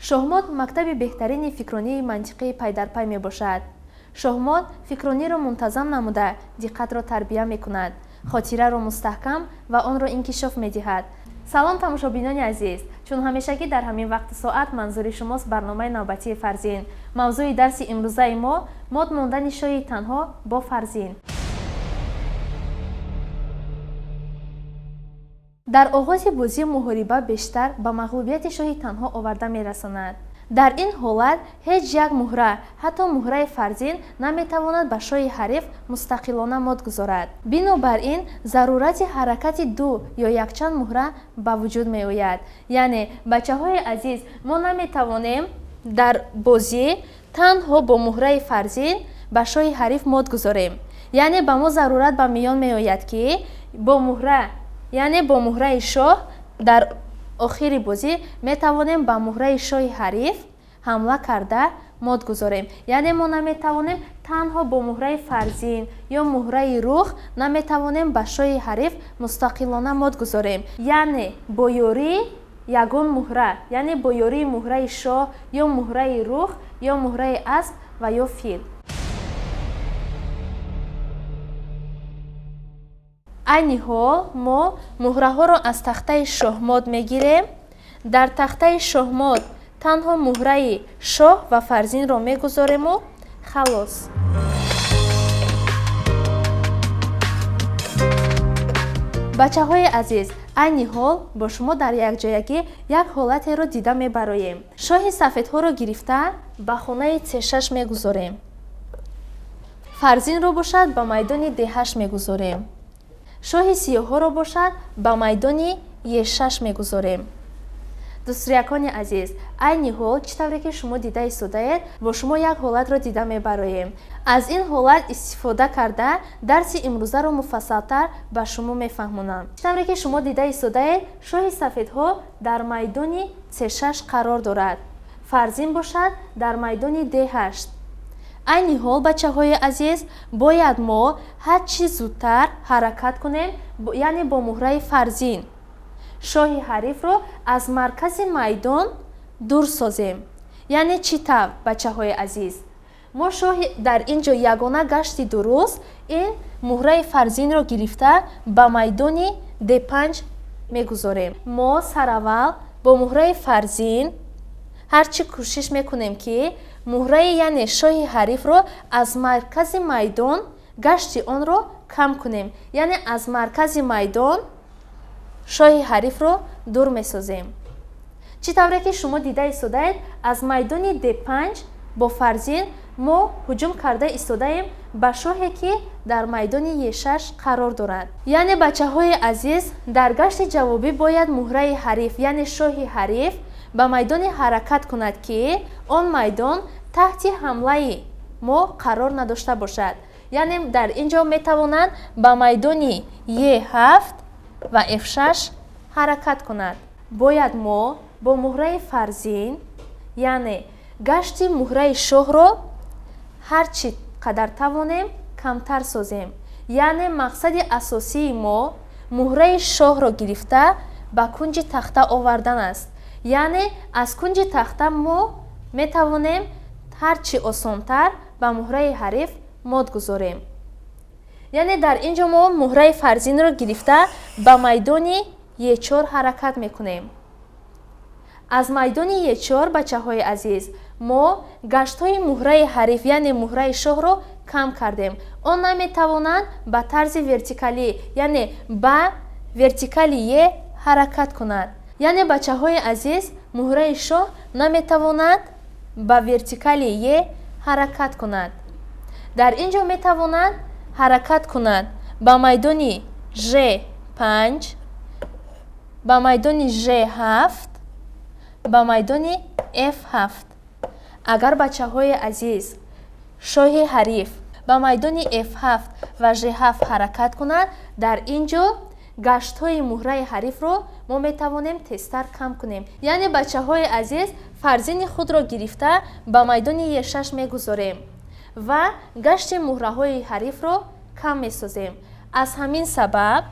Шоҳмот мактаби беҳтарини фикронии мантиқии пайдарпай мебошад. Шоҳмот фикрониро мунтазам намуда, диққатро тарбия мекунад, хотираро мустаҳкам ва онро инкишоф медиҳад. Салом, тамошобинони азиз! Чун ҳамешагӣ дар ҳамин вақту соат манзури шумост барномаи навбатии Фарзин. Мавзӯи дарси имрӯзаи мо мод мондани шоҳи танҳо бо фарзин. Дар оғози бозӣ муҳориба бештар ба мағлубияти шоҳи танҳо оварда мерасонад. Дар ин ҳолат ҳеҷ як муҳра, ҳатто муҳраи фарзин, наметавонад ба шоҳи ҳариф мустақилона мод гузорад. Бинобар ин зарурати ҳаракати ду ё якчанд муҳра ба вуҷуд меояд. Яъне, бачаҳои азиз, мо наметавонем дар бозӣ танҳо бо муҳраи фарзин ба шоҳи ҳариф мод гузорем. Яъне ба мо зарурат ба миён меояд, ки бо муҳра, яъне бо муҳраи шоҳ дар охири бозӣ метавонем ба муҳраи шоҳи ҳариф ҳамла карда мод гузорем. Яъне мо наметавонем танҳо бо муҳраи фарзин ё муҳраи рух наметавонем ба шоҳи ҳариф мустақилона мод гузорем. Яъне бо ёрии ягон муҳра, яъне бо ёрии муҳраи шоҳ ё муҳраи рух ё муҳраи асп ва ё фил. Айни ҳол мо муҳраҳоро аз тахтаи шоҳмот мегирем. Дар тахтаи шоҳмот танҳо муҳраи шоҳ ва фарзинро мегузорему халос. Бачаҳои азиз, айни ҳол бо шумо дар якҷоягӣ як ҳолатеро дида мебароем. Шоҳи сафедҳоро гирифта ба хонаи C6 мегузорем. Фарзинро бошад ба майдони D8 мегузорем. Шоҳи сиёҳҳоро бошад ба майдони Е6 мегузорем. Дӯстриякони азиз, айни ҳол чӣ тавре ки шумо дида истодаед, бо шумо як ҳолатро дида мебароем. Аз ин ҳолат истифода карда дарси имрӯзаро муфассалтар ба шумо мефаҳмонам. Чӣ тавре ки шумо дида истодаед, шоҳи сафедҳо дар майдони C6 қарор дорад. Фарзин бошад дар майдони D8. Айни ҳол, бачаҳои азиз, бояд мо ҳар чӣ зудтар ҳаракат кунем, яъне бо муҳраи фарзин шоҳи ҳарифро аз маркази майдон дур созем. Яъне чӣ тавр, бачаҳои азиз? Мо шоҳи дар ин ҷо ягона гашти дуруст ин муҳраи фарзинро гирифта ба майдони D5 мегузорем. Мо сараввал бо муҳраи фарзин ҳар чӣ кӯшиш мекунем, ки муҳраи, яъне шоҳи ҳарифро аз маркази майдон гашти онро кам кунем. Яъне аз маркази майдон шоҳи ҳарифро дур месозем. Чӣ тавре ки шумо дида истодаед, аз майдони D5 бо фарзин мо ҳуҷум карда истодаем ба шоҳе, ки дар майдони Е6 қарор дорад. Яъне, бачаҳои азиз, дар гашти ҷавобӣ бояд муҳраи ҳариф, яъне шоҳи ҳариф ба майдоне ҳаракат кунад, ки он майдон таҳти ҳамлаи мо қарор надошта бошад. Яъне дар ин ҷо метавонад ба майдони Е7 ва F6 ҳаракат кунад. Бояд мо бо муҳраи фарзин, яъне гашти муҳраи шоҳро ҳар чӣ қадар тавонем камтар созем. Яъне мақсади асосии мо муҳраи шоҳро гирифта ба кунҷи тахта овардан аст. Яъне аз кунҷи тахта мо метавонем ҳар чӣ осонтар ба муҳраи ҳариф мод гузорем. Яъне дар ин ҷо мо муҳраи фарзинро гирифта ба майдони Е4 ҳаракат мекунем. Аз майдони Е4, бачаҳои азиз, мо гаштҳои муҳраи ҳариф, яъне муҳраи шоҳро кам кардем. Он наметавонад ба тарзи вертикалӣ, яъне ба вертикали Е ҳаракат кунад. Яъне, бачаҳои азиз, муҳраи шоҳ наметавонад ба вертикали Е ҳаракат кунад. Дар ин ҷо метавонад ҳаракат кунад ба майдони Ж5, ба майдони Ж7, ба майдони F7. Агар, бачаҳои азиз, шоҳи ҳариф ба майдони F7 ва Ж7 ҳаракат кунад, дар ин ҷо гаштҳои муҳраи ҳарифро мо метавонем тезтар кам кунем. Яъне, бачаҳои азиз, фарзини худро гирифта ба майдони Е6 мегузорем ва гашти муҳраҳои ҳарифро кам месозем. Аз ҳамин сабаб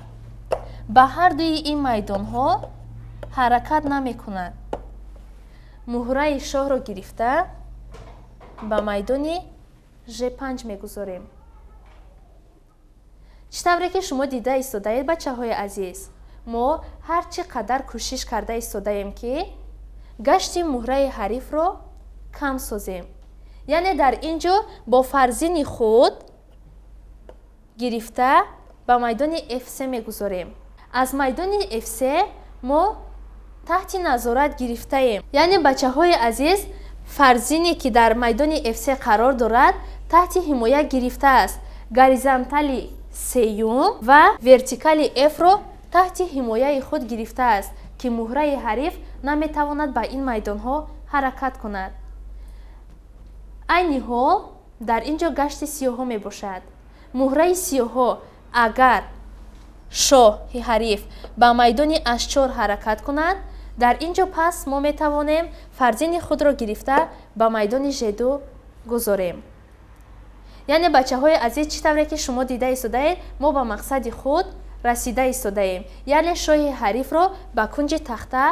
ба ҳар дуи ин майдонҳо ҳаракат намекунад. Муҳраи шоҳро гирифта ба майдони Ж5 мегузорем. Чӣ тавре ки шумо дида истодаед, бачаҳои азиз, мо ҳар чӣ қадар кӯшиш карда истодаем, ки гашти муҳраи ҳарифро кам созем. Яъне дар ин ҷо бо фарзини худ гирифта ба майдони F3 мегузорем. Аз майдони F3 мо таҳти назорат гирифтаем. Яъне, бачаҳои азиз, фарзине ки дар майдони F3 қарор дорад, таҳти ҳимоя гирифтааст. Горизонтали сеюм ва вертикали F-ро таҳти ҳимояи худ гирифтааст, ки муҳраи ҳариф наметавонад ба ин майдонҳо ҳаракат кунад. Айни ҳол дар ин ҷо гашти сиёҳҳо мебошад. Муҳраи сиёҳҳо, агар шоҳи ҳариф ба майдони H4 ҳаракат кунад, дар ин ҷо пас мо метавонем фарзини худро гирифта ба майдони Ж2 гузорем. Яъне, бачаҳои азиз, чӣ тавре ки шумо дида истодаед, мо ба мақсади худ расида истодаем, яъне шоҳи ҳарифро ба кунҷи тахта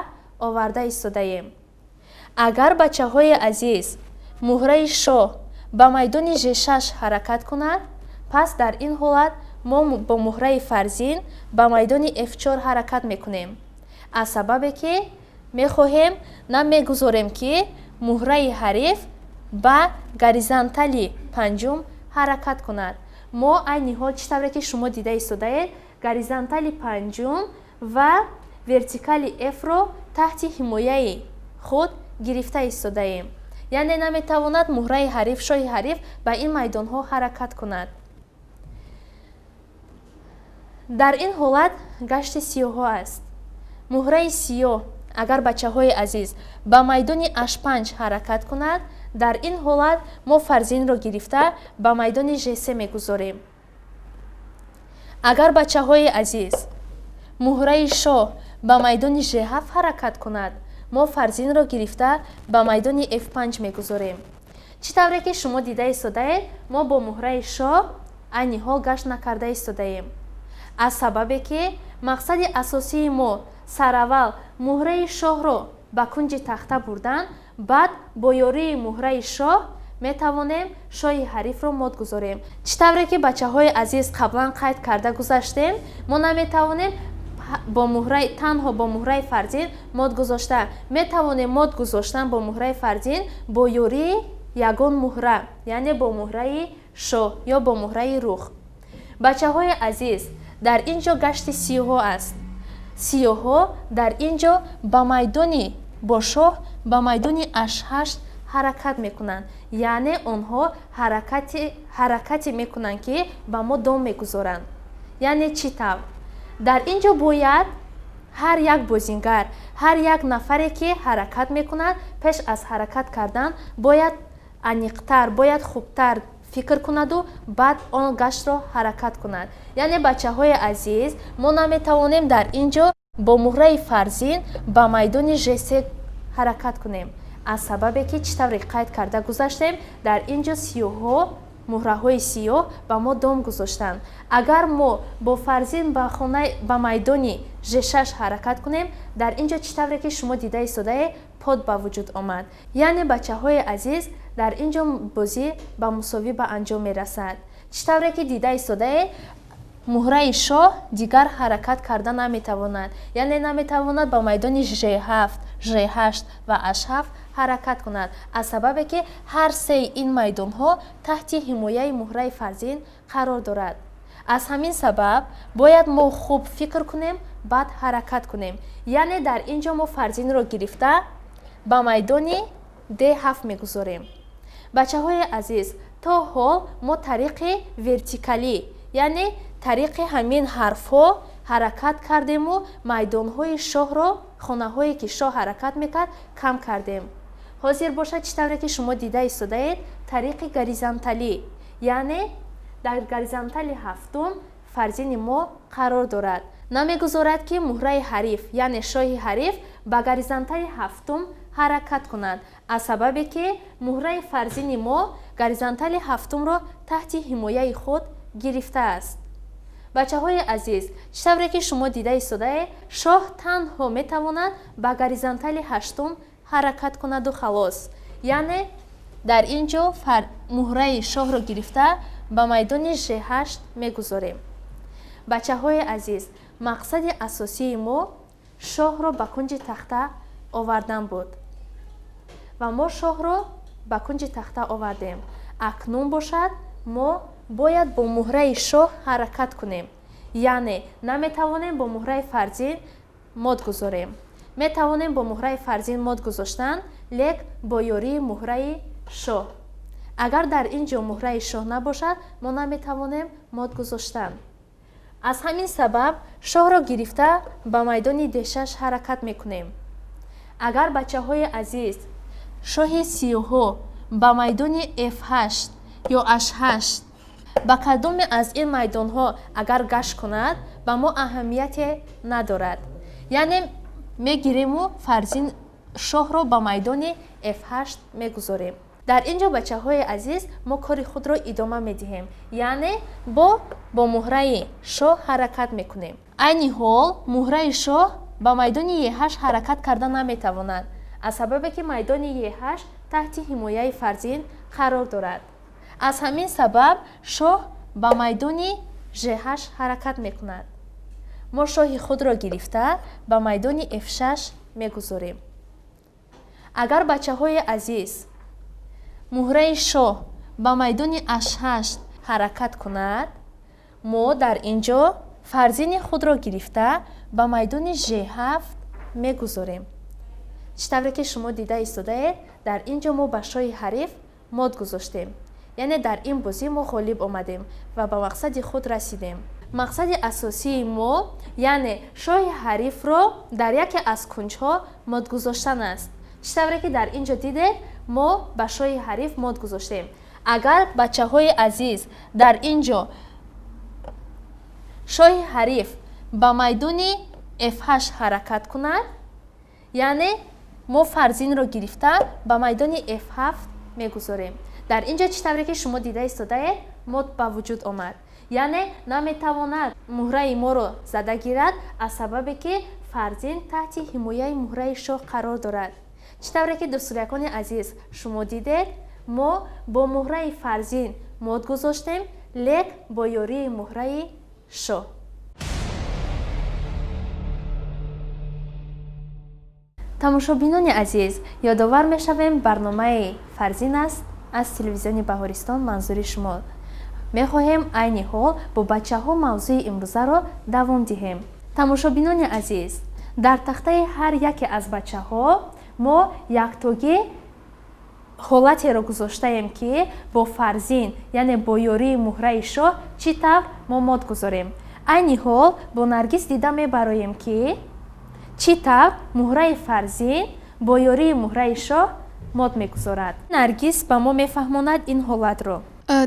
оварда истодаем. Агар, бачаҳои азиз, муҳраи шоҳ ба майдони Ж6 ҳаракат кунад, пас дар ин ҳолат мо бо муҳраи фарзин ба майдони F4 ҳаракат мекунем, аз сабабе ки мехоҳем, намегузорем, ки муҳраи ҳариф ба горизонтали панҷум ҳаракат кунад. Мо айни ҳол, чӣ тавре ки шумо дида истодаед, горизонтали панҷум ва вертикали F-ро таҳти ҳимояи худ гирифта истодаем. Яъне наметавонад муҳраи ҳариф, шоҳи ҳариф ба ин майдонҳо ҳаракат кунад. Дар ин ҳолат гашти сиёҳҳо аст. Муҳраи сиёҳ агар, бачаҳои азиз, ба майдони H5 ҳаракат кунад, дар ин ҳолат мо фарзинро гирифта ба майдони Ж3 мегузорем. Агар, бачаҳои азиз, муҳраи шоҳ ба майдони Ж7 ҳаракат кунад, мо фарзинро гирифта ба майдони F5 мегузорем. Чӣ тавре ки шумо дида истодаед, мо бо муҳраи шоҳ айни ҳол гашт накарда истодаем, аз сабабе ки мақсади асосии мо сараввал муҳраи шоҳро ба кунҷи тахта бурдан, баъд бо ёрии муҳраи шоҳ метавонем шоҳи ҳарифро мот гузорем. Чӣ тавре ки, бачаҳои азиз, қаблан қайд карда гузаштем, мо наметавонем бо муҳраи танҳо бо муҳраи фарзин мот гузошта. Метавонем мот гузоштан бо муҳраи фарзин бо ёрии ягон муҳра, яъне бо муҳраи шоҳ ё бо муҳраи рух. Бачаҳои азиз, дар ин ҷо гашти сиёҳҳо аст. Сиёҳҳо дар ин ҷо ба майдони бо шоҳ ба майдони H8 ҳаракат мекунанд, яъне онҳо ҳаракате мекунанд, ки ба мо дом мегузоранд. Яъне чӣ тавр? Дар ин ҷо бояд ҳар як бозингар, ҳар як нафаре ки ҳаракат мекунад, пеш аз ҳаракат кардан бояд аниқтар, бояд хубтар фикр кунаду баъд он гаштро ҳаракат кунад. Яъне, бачаҳои азиз, мо наметавонем дар ин ҷо бо муҳраи фарзин ба майдони Ж3 ҳаракат кунем, аз сабабе ки, чӣ тавре қайд карда гузаштем, дар ин ҷо сиёҳҳо, муҳраҳои сиёҳ ба мо дом гузоштанд. Агар мо бо фарзин ба хона ба майдони Ж6 ҳаракат кунем, дар ин ҷо, чӣ тавре ки шумо дида истодаед, пот ба вуҷуд омад. Яъне, бачаҳои азиз, дар ин ҷо бозӣ ба мусовӣ ба анҷом мерасад. Чӣ тавре ки дида истодаед, муҳраи шоҳ дигар ҳаракат карда наметавонад, яъне наметавонад ба майдони Ж7, Ж8 ва H7 ҳаракат кунад, аз сабабе ки ҳар сеи ин майдонҳо таҳти ҳимояи муҳраи фарзин қарор дорад. Аз ҳамин сабаб бояд мо хуб фикр кунем, баъд ҳаракат кунем. Яъне дар ин ҷо мо фарзинро гирифта ба майдони D7 мегузорем. Бачаҳои азиз, то ҳол мо тариқи вертикалӣ, яъне тариқи ҳамин ҳарфҳо ҳаракат кардему майдонҳои шоҳро, хонаҳое ки шоҳ ҳаракат мекард, кам кардем. Ҳозир бошад, чӣ тавре ки шумо дида истодаед, тариқи горизонталӣ, яъне дар горизонтали ҳафтум фарзини мо қарор дорад, намегузорад, ки муҳраи ҳариф, яъне шоҳи ҳариф, ба горизонтали ҳафтум ҳаракат кунад, аз сабабе ки муҳраи фарзини мо горизонтали ҳафтумро таҳти ҳимояи худ гирифтааст. Бачаҳои азиз, чӣ тавре ки шумо дида истодаед, шоҳ танҳо метавонад ба горизонтали ҳаштум ҳаракат кунаду халос. Яъне дар ин ҷо муҳраи шоҳро гирифта ба майдони Ж8 мегузорем. Бачаҳои азиз, мақсади асосии мо шоҳро ба кунҷи тахта овардан буд ва мо шоҳро ба кунҷи тахта овардем. Акнун бошад, мо бояд бо муҳраи шоҳ ҳаракат кунем. Яъне наметавонем бо муҳраи фарзин мод гузорем. Метавонем бо муҳраи фарзин мод гузоштан, лек бо ёрии муҳраи шоҳ. Агар дар ин ҷо муҳраи шоҳ набошад, мо наметавонем мод гузоштан. Аз ҳамин сабаб шоҳро гирифта ба майдони Д6 ҳаракат мекунем. Агар бачаҳои азиз шоҳи сиёҳҳо ба майдони F8 ё H8 ба кадоме аз ин майдонҳо агар гашт кунад, ба мо аҳамияте надорад. Яъне мегириму фарзин шоҳро ба майдони F8 мегузорем. Дар ин ҷо, бачаҳои азиз, мо кори худро идома медиҳем, яъне бо муҳраи шоҳ ҳаракат мекунем. Айни ҳол муҳраи шоҳ ба майдони Е8 ҳаракат карда наметавонад, аз сабабе ки майдони Е8 таҳти ҳимояи фарзин қарор дорад. Аз ҳамин сабаб шоҳ ба майдони Ж8 ҳаракат мекунад. Мо шоҳи худро гирифта ба майдони F6 мегузорем. Агар, бачаҳои азиз, муҳраи шоҳ ба майдони H8 ҳаракат кунад, мо дар ин ҷо фарзини худро гирифта ба майдони Ж7 мегузорем. Чӣ тавре ки шумо дида истодаед, дар ин ҷо мо ба шоҳи ҳариф мод гузоштем. Яъне дар ин бозӣ мо ғолиб омадем ва ба мақсади худ расидем. Мақсади асосии мо, яъне шоҳи ҳарифро дар яке аз кунҷҳо мод гузоштан аст. Чӣ тавре ки дар ин ҷо дидед, мо ба шоҳи ҳариф мод гузоштем. Агар, бачаҳои азиз, дар ин ҷо шоҳи ҳариф ба майдони F8 ҳаракат кунад, яъне мо фарзинро гирифта ба майдони F7 мегузорем. Дар ин ҷо, чӣ тавре ки шумо дида истодаед, мод ба вуҷуд омад. Яъне наметавонад муҳраи моро зада гирад, аз сабабе ки фарзин таҳти ҳимояи муҳраи шоҳ қарор дорад. Чӣ тавре ки, дӯстурякони азиз, шумо дидед, мо бо муҳраи фарзин мод гузоштем, лек бо ёрии муҳраи шоҳ. Тамошобинони азиз, ёдовар мешавем, барномаи «Фарзин» аст аз телевизиони Баҳористон манзури шумо. Мехоҳем айни ҳол бо бачаҳо мавзӯи имрӯзаро давом диҳем. Тамошобинони азиз, дар тахтаи ҳар яке аз бачаҳо мо яктогӣ ҳолатеро гузоштаем, ки бо фарзин, яъне бо ёрии муҳраи шоҳ, чӣ тавр мо мод гузорем. Айни ҳол бо Наргиз дида мебароем, ки чӣ тавр муҳраи фарзин бо ёрии муҳраи шоҳ мод мегузорад. Наргиз ба мо мефаҳмонад ин ҳолатро.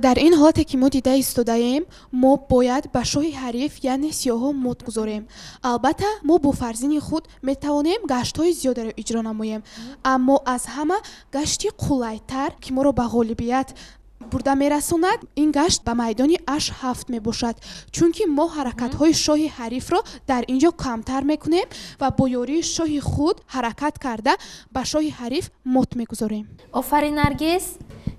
Дар ин ҳолате ки мо дида истодаем, мо бояд ба шоҳи ҳариф, яъне сиёҳҳо, мод гузорем. Албатта, мо бо фарзини худ метавонем гаштҳои зиёдеро иҷро намоем, аммо аз ҳама гашти қулайтар, ки моро ба ғолибият бурда мерасонад, ин гашт ба майдони H7 мебошад, чунки мо ҳаракатҳои шоҳи ҳарифро дар ин ҷо камтар мекунем ва бо ёрии шоҳи худ ҳаракат карда ба шоҳи ҳариф мот мегузорем. Офарин, Наргиз!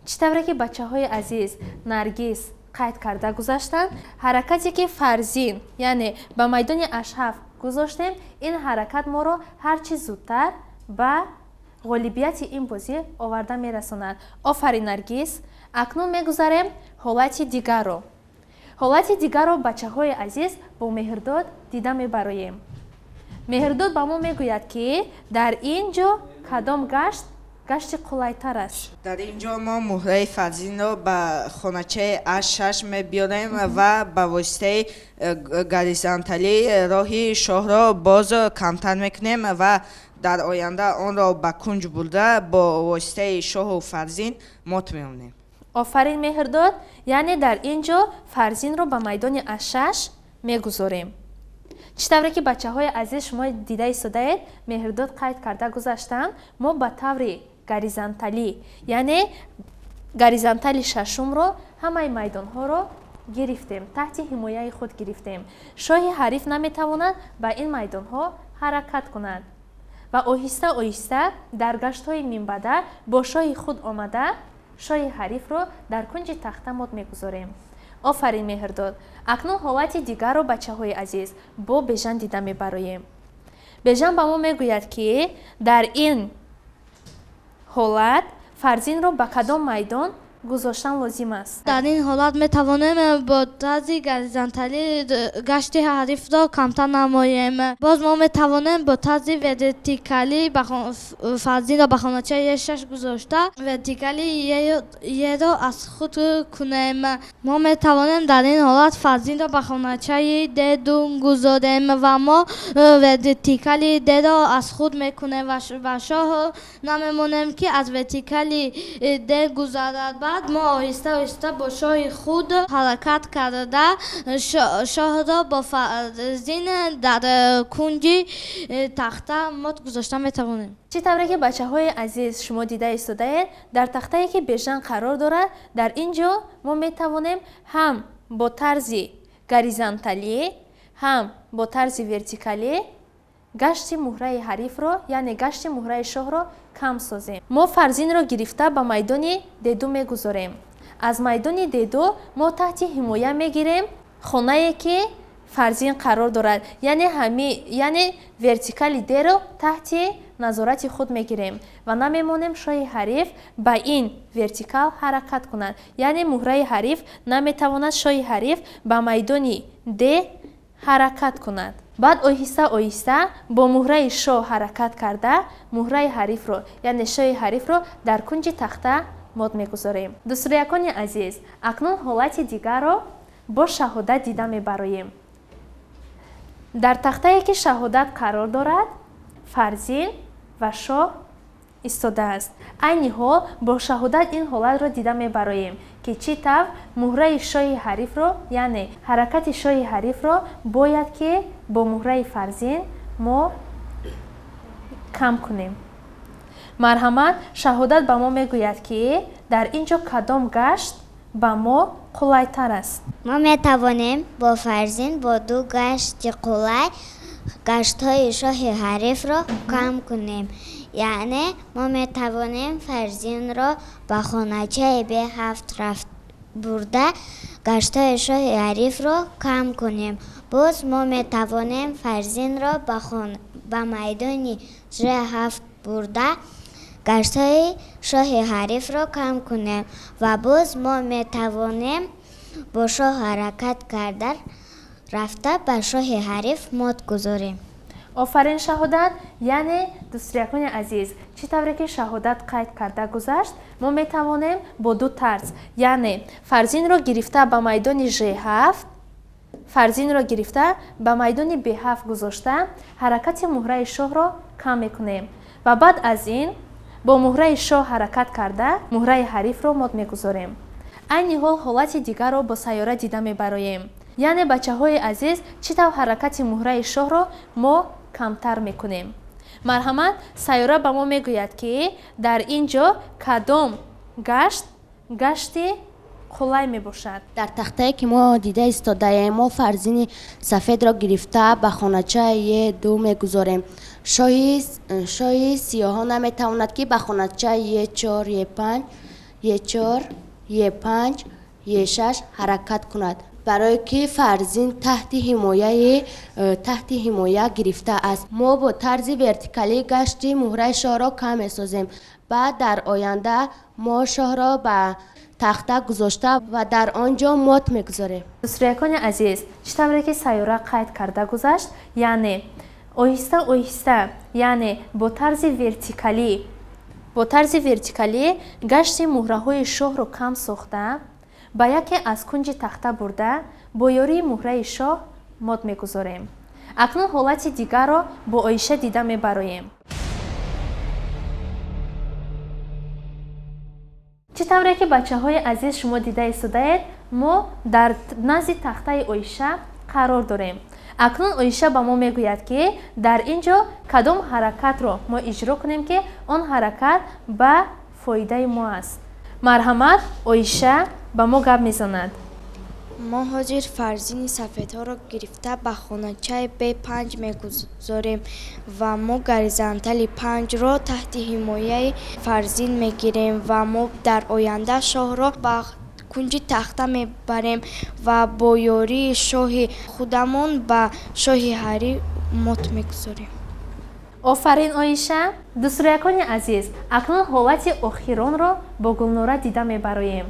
Чӣ тавре ки, бачаҳои азиз, Наргиз қайд карда гузаштанд, ҳаракате ки фарзин, яъне ба майдони H7 гузоштем, ин ҳаракат моро ҳарчи зудтар ба ғолибияти ин бозӣ оварда мерасонад. Офарин, Наргиз! Акнун мегузарем ҳолати дигарро. Ҳолати дигарро, бачаҳои азиз, бо Меҳрдод дида мебароем. Меҳрдод ба мо мегӯяд, ки дар ин ҷо кадом гашт гашти қулайтар аст. Дар ин ҷо мо муҳраи фарзинро ба хоначаи H6 мебиёрем ва ба воситаи горизонталӣ роҳи шоҳро боз камтар мекунем ва дар оянда онро ба кунҷ бурда бо воситаи шоҳу фарзин мот меонем. Офарин, Меҳрдод! Яъне дар ин ҷо фарзинро ба майдони H6 мегузорем. Чӣ тавре ки, бачаҳои азиз, шумо дида истодаед, Меҳрдод қайд карда гузаштанд, мо ба таври горизонталӣ, яъне горизонтали шашумро, ҳамаи майдонҳоро гирифтем, таҳти ҳимояи худ гирифтем. Шоҳи ҳариф наметавонад ба ин майдонҳо ҳаракат кунад. Ва оҳиста оҳиста дар гаштҳои минбаъда бо шоҳи худ омада шоҳи ҳарифро дар кунҷи тахта мот мегузорем. Офарин, Меҳрдод. Акнун ҳолати дигарро, бачаҳои азиз, бо Бежан дида мебароем. Бежан ба мо мегӯяд, ки дар ин ҳолат фарзинро ба кадом майдон гузоштан лозим аст? Дар ин ҳолат метавонем бо тарзи горизонталӣ гашти ҳарифро камтар намоем. Боз мо метавонем бо тарзи вертикалӣ фарзинро ба хоначаи Е6 гузошта вертикали Еро аз худ кунем. Мо метавонем дар ин ҳолат фарзинро ба хоначаи Д2 гузорем ва мо вертикали Дро аз худ мекунем ва ба шоҳ намемонем, ки аз вертикали Д гузарад. Баъд мо оҳиста оҳиста бо шоҳи худ ҳаракат карда шоҳро бо фарзин дар кунҷи тахта мот гузошта метавонем. Чӣ тавре ки, бачаҳои азиз, шумо дида истодаед, дар тахтае ки Бежан қарор дорад, дар ин ҷо мо метавонем ҳам бо тарзи горизонталӣ, ҳам бо тарзи вертикалӣ гашти муҳраи ҳарифро, яъне гашти муҳраи шоҳро кам созем. Мо фарзинро гирифта ба майдони Д2 мегузорем. Аз майдони Д2 мо таҳти ҳимоя мегирем хонае ки фарзин қарор дорад, яъне ҳами, яъне вертикали Дро таҳти назорати худ мегирем ва намемонем шоҳи ҳариф ба ин вертикал ҳаракат кунад, яъне муҳраи ҳариф наметавонад шоҳи ҳариф ба майдони Д ҳаракат кунад. Баъд оҳиста оҳиста бо муҳраи шоҳ ҳаракат карда муҳраи ҳарифро, яъне шоҳи ҳарифро дар кунҷи тахта мот мегузорем. Дӯстрӯякони азиз, акнун ҳолати дигарро бо Шаҳодат дида мебароем. Дар тахтае ки Шаҳодат қарор дорад, фарзин ва шоҳ истодааст. Айни ҳол бо Шаҳодат ин ҳолатро дида мебароем, ки чӣ тавр муҳраи шоҳи ҳарифро, яъне ҳаракати шоҳи ҳарифро бояд ки бо муҳраи фарзин мо кам кунем. Марҳамат, Шаҳодат ба мо мегӯяд, ки дар ин ҷо кадом гашт ба мо қулайтар аст? Мо метавонем бо фарзин бо ду гашти қулай гаштҳои шоҳи ҳарифро кам кунем. Яъне мо метавонем фарзинро ба хоначаи Б7 рафт бурда гаштҳои шоҳи ҳарифро кам кунем. Боз мо метавонем фарзинро ба майдони Ж7 бурда гаштҳои шоҳи ҳарифро кам кунем ва боз мо метавонем бо шоҳ ҳаракат карда рафта ба шоҳи ҳариф мот гузорем. Офарин, Шаҳодат. Яъне, дӯстрӯякони азиз, чӣ тавре ки Шаҳодат қайд карда гузашт, мо метавонем бо ду тарз, яъне фарзинро гирифта ба майдони Ж7, фарзинро гирифта ба майдони Б7 гузошта ҳаракати муҳраи шоҳро кам мекунем ва баъд аз ин бо муҳраи шоҳ ҳаракат карда муҳраи ҳарифро мот мегузорем. Айни ҳол ҳолати дигарро бо Сайёра дида мебароем. Яъне, бачаҳои азиз, чӣ тавр ҳаракати муҳраи шоҳро мо камтар мекунем? Марҳамат, Сайёра ба мо мегӯяд, ки дар ин ҷо кадом гашт гашти қулай мебошад? Дар тахтае ки мо дида истодаем, мо фарзини сафедро гирифта ба хоначаи Е2 мегузорем. Шоҳи сиёҳон наметавонад, ки ба хоначаи Е4, Е5, Е4, Е5, Е6 ҳаракат кунад, барое ки фарзин таҳти ҳимоя гирифта аст. Мо бо тарзи вертикалӣ гашти муҳраи шоҳро кам месозем. Баъд дар оянда мо шоҳро ба тахта гузошта ва дар он ҷо мот мегузорем. Дӯстрӯякони азиз, чӣ тавре ки Сайёра қайд карда гузашт, яъне оҳиста оҳиста, яъне бо тарзи вертикалӣ гашти муҳраҳои шоҳро кам сохта, ба яке аз кунҷи тахта бурда бо ёрии муҳраи шоҳ мот мегузорем. Акнун ҳолати дигарро бо Оиша дида мебароем. Чӣ тавре ки, бачаҳои азиз, шумо дида истодаед, мо дар назди тахтаи Оиша қарор дорем. Акнун Оиша ба мо мегӯяд, ки дар ин ҷо кадом ҳаракатро мо иҷро кунем, ки он ҳаракат ба фоидаи мо аст. Марҳамат, Оиша ба мо гап мезанад. Мо ҳозир фарзини сафедҳоро гирифта ба хоначаи Б5 мегузорем ва мо горизонтали 5-ро таҳти ҳимояи фарзин мегирем ва мо дар оянда шоҳро ба кунҷи тахта мебарем ва бо ёрии шоҳи худамон ба шоҳи ҳариф мот мегузорем. Офарин, Оиша! Дӯстроякони азиз, акнун ҳолати охиронро бо Гулнора дида мебароем.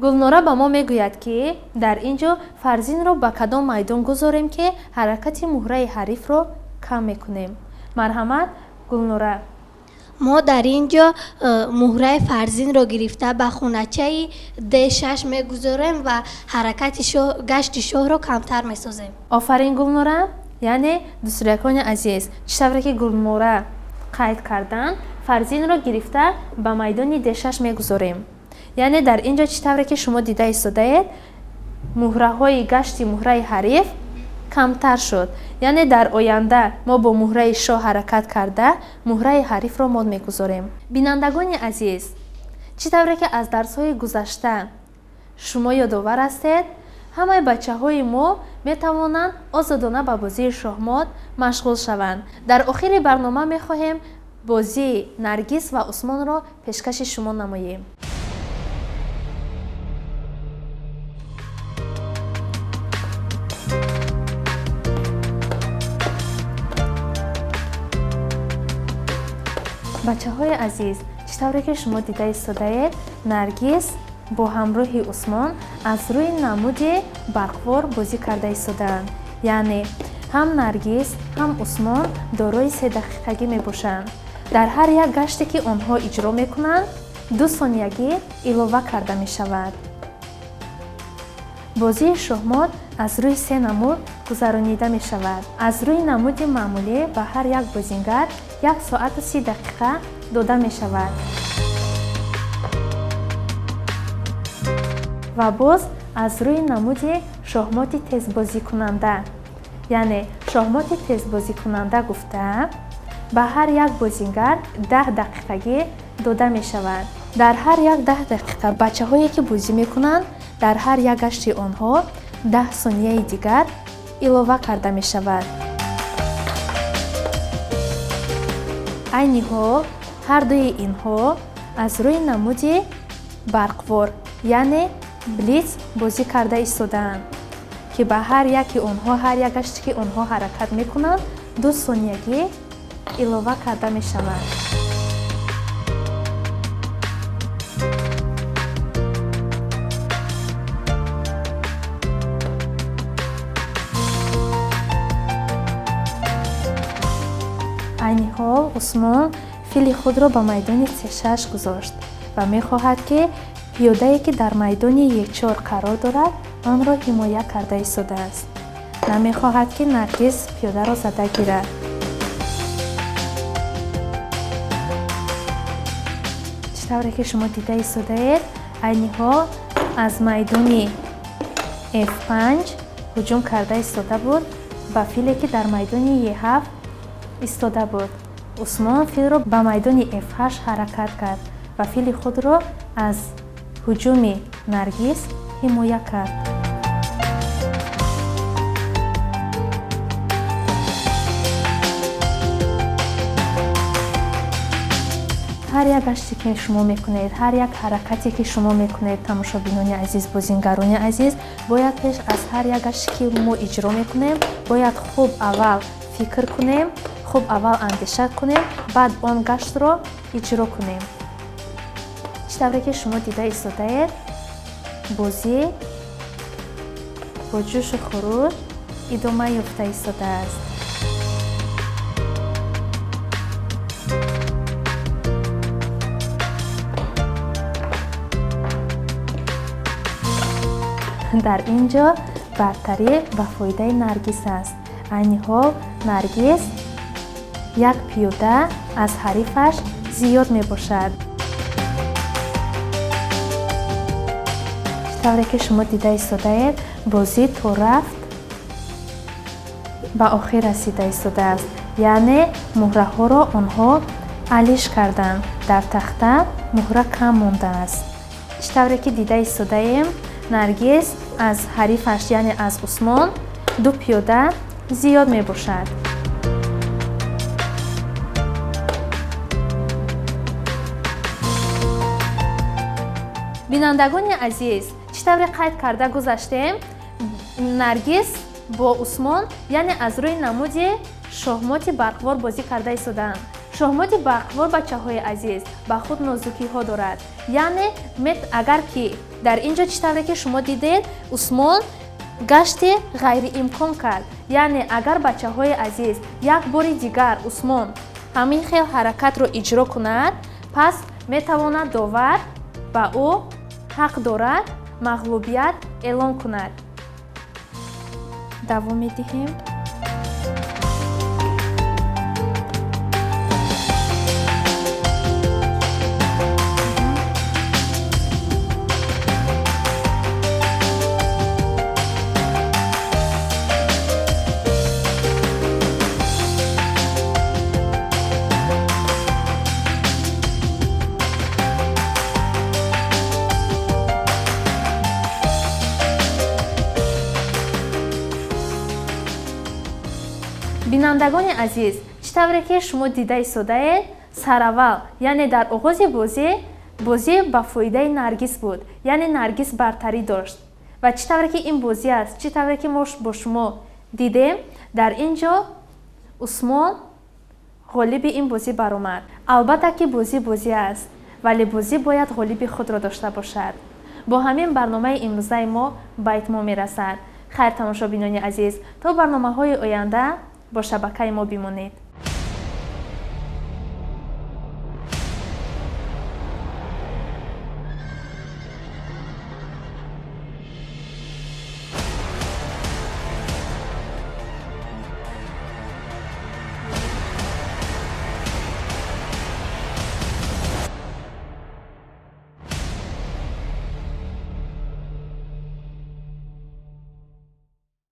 Гулнора ба мо мегӯяд, ки дар ин ҷо фарзинро ба кадом майдон гузорем, ки ҳаракати муҳраи ҳарифро кам мекунем. Марҳамат, Гулнора. Мо дар ин ҷо муҳраи фарзинро гирифта ба хоначаи Д6 мегузорем ва ҳаракати гашти шоҳро камтар месозем. Офарин, Гулнора! Яъне, дӯстроякони азиз, чӣ тавре ки Гулнора қайд карданд, фарзинро гирифта ба майдони Д6 мегузорем. Яъне дар ин ҷо чӣ тавре ки шумо дида истодаед, муҳраҳои гашти муҳраи ҳариф камтар шуд. Яъне дар оянда мо бо муҳраи шоҳ ҳаракат карда муҳраи ҳарифро мод мегузорем. Бинандагони азиз, чӣ тавре ки аз дарсҳои гузашта шумо ёдовар ҳастед, ҳамаи бачаҳои мо метавонанд озодона ба бозии шоҳмот машғул шаванд. Дар охири барнома мехоҳем бозии Наргиз ва Усмонро пешкаши шумо намоем. Бачаҳои азиз, чӣ тавре ки шумо дида истодаед, Наргиз бо ҳамроҳи Усмон аз рӯи намуди барқвор бозӣ карда истодаанд. Яъне ҳам Наргиз, ҳам Усмон дорои 3 дақиқагӣ мебошанд. Дар ҳар як гаште ки онҳо иҷро мекунанд, 2 сониягӣ илова карда мешавад. Бозии шоҳмот аз рӯи 3 намуд гузаронида мешавад. Аз рӯи намуди маъмулӣ ба ҳар як бозингар 1 соату 30 дақиқа дода мешавад. Ва боз аз рӯи намуди шоҳмоти тезбозикунанда, яъне шоҳмоти тезбозикунанда гуфта, ба ҳар як бозингар 10 дақиқагӣ дода мешавад. Дар ҳар як 10 дақиқа бачаҳое ки бозӣ мекунанд, дар ҳар як гашти онҳо 10 сонияи дигар илова карда мешавад. Айни ҳол ҳар дуи инҳо аз рӯи намуди барқвор, яъне блиц бозӣ карда истодаанд, ки ба ҳар яки онҳо, ҳар як гаште ки онҳо ҳаракат мекунанд, 2 сониягӣ илова карда мешавад. Айни ҳол Усмон фили худро ба майдони С6 гузошт ва мехоҳад, ки пиёдае ки дар майдони Е4 қарор дорад, онро ҳимоя карда истодааст. Намехоҳад, ки Наргиз пиёдаро зада гирад. Чӣ тавре ки шумо дида истодаед, айни ҳол аз майдони F5 ҳуҷум карда истода буд ба филе ки дар майдони Е7 истода буд. Усмон филро ба майдони F8 ҳаракат кард ва фили худро аз ҳуҷуми Наргиз ҳимоя кард. Ҳар як гаште ки шумо мекунед, ҳар як ҳаракате ки шумо мекунед, тамошобинони азиз, бозингарони азиз, бояд пеш аз ҳар як гаште ки мо иҷро мекунем, бояд хуб аввал фикр кунем, хуб аввал андеша кунем, баъд он гаштро иҷро кунем. Чӣ тавре ки шумо дида истодаед, бозӣ бо ҷӯшу хуруш идома ёфта истодааст. Дар ин ҷо бартарӣ ба фоидаи Наргиз аст. Айни ҳол Наргиз як пиёда аз ҳарифаш зиёд мебошад. Чӣ тавре ки шумо дида истодаед, бозӣ то рафт ба охир расида истодааст. Яъне муҳраҳоро онҳо алиш карданд. Дар тахта муҳра кам мондааст. Чӣ тавре ки дида истодаем, Наргиз аз ҳарифаш, яъне аз Усмон, ду пиёда зиёд мебошад. Бинандагони азиз, чӣ тавре қайд карда гузаштем, Наргиз бо Усмон, яъне аз рӯи намуди шоҳмоти барқвор бозӣ карда истодаанд. Шоҳмоти барқвор, бачаҳои азиз, ба худ нозукиҳо дорад. Яъне агар ки дар ин ҷо чӣ тавре ки шумо дидед, Усмон гашти ғайриимкон кард. Яъне агар, бачаҳои азиз, як бори дигар Усмон ҳамин хел ҳаракатро иҷро кунад, пас метавонад довар ба ӯ ҳақ дорад мағлубият эълон кунад. Давом медиҳем. Бинандагони азиз, чӣ тавре ки шумо дида истодаед, сараввал, яъне дар оғози бозӣ, бозӣ ба фоидаи Наргиз буд, яъне Наргиз бартарӣ дошт. Ва чӣ тавре ки ин бозӣ аст, чӣ тавре ки мо бо шумо дидем, дар ин ҷо Усмон ғолиби ин бозӣ баромад. Албатта ки бозӣ бозӣ аст, вале бозӣ бояд ғолиби худро дошта бошад. Бо ҳамин барномаи имрӯзаи мо ба итмом мерасад. Хайр, тамошобинони азиз, то барномаҳои оянда бо шабакаи мо бимонед.